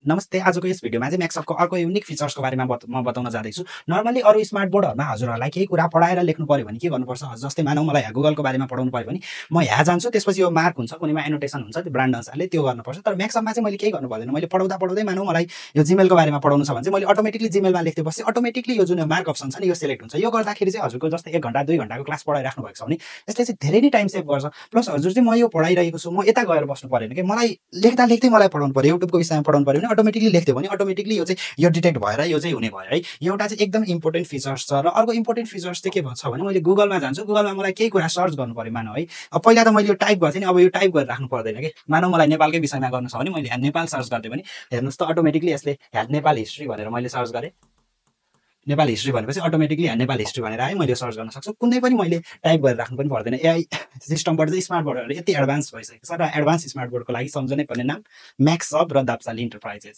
नमस्ते। आजको यस भिडियोमा चाहिँ म्याक्सअपको अर्को युनिक फिचर्सको बारेमा म बताउन जाँदैछु। नर्मली अरू स्मार्ट बोर्डहरूमा हजुरहरूलाई केही कुरा पढाएर लेख्नु पर्यो भने के गर्नुपर्छ? जस्तै मानौँ मलाई गुगलको बारेमा पढाउनु पर्यो भने म यहाँ जान्छु, त्यसपछि यो मार्क हुन्छ, कुनैमा एनोटेसन हुन्छ, त्यो ब्रान्ड अनुसारले त्यो गर्नुपर्छ। तर म्याक्सअपमा चाहिँ मैले केही गर्नु पर्दैन। मैले पढाउँदै मानौँ मलाई यो जीमेलको बारेमा पढाउनु छ भने चाहिँ मैले अटोमेटिकली जीमेलमा लेख्दैपछि अटोमेटिकली यो जुन मार्क अप्सन छ नि यो सेलेक्ट हुन्छ। यो गर्दाखेरि चाहिँ हजुरको जस्तै 1 घण्टा 2 घण्टाको क्लास पढाइराख्नु भएको छ भने यसले चाहिँ धेरै नै टाइम सेभ गर्छ। प्लस हजुर चाहिँ म यो पढाइरहेको छु, म यता गएर बस्नु परेन के, मलाई लेख्दै मलाई पढाउनु पर्यो, युट्युबको विषयमा पढाउनु पर्यो भने अटोमेटिकली लेख्दियो भने अटोमेटिकली यो चाहिँ यो डिटेक्ट भएर यो चाहिँ हुने भयो है। यो एउटा चाहिँ एकदम इम्पोर्टेन्ट फिचर्स छ। र अर्को इम्पोर्टेन्ट फिचर्स चाहिँ के छ भने मैले गुगलमा जान्छु, गुगलमा मलाई केही कुरा सर्च गर्नु पर्यो मानौँ है। अब पहिला त मैले यो टाइप गर्थेँ नि, अब यो टाइप गरेर राख्नु पर्दैन के। मानौँ मलाई नेपालकै विषयमा गर्नु छ भने मैले यहाँ नेपाल सर्च गरिदिएँ भने हेर्नुहोस् त अटोमेटिकली यसले यहाँ नेपाल हिस्ट्री भनेर मैले सर्च गरेँ। नेपाल हिस्ट्री भनेपछि अटोमेटिकली यहाँ नेपाल हिस्ट्री भनेर आयो, मैले सर्च गर्न सक्छु। कुनै पनि मैले टाइप गरेर राख्नु पनि पर्दैन। एआई सिस्टमबाट चाहिँ स्मार्ट बोर्डहरू यति एडभान्स भइसकेको छ र एडभान्स स्मार्ट बोर्डको लागि सम्झनै पर्ने नाम म्याक्सअप र दाप्साली इन्टरप्राइजेस।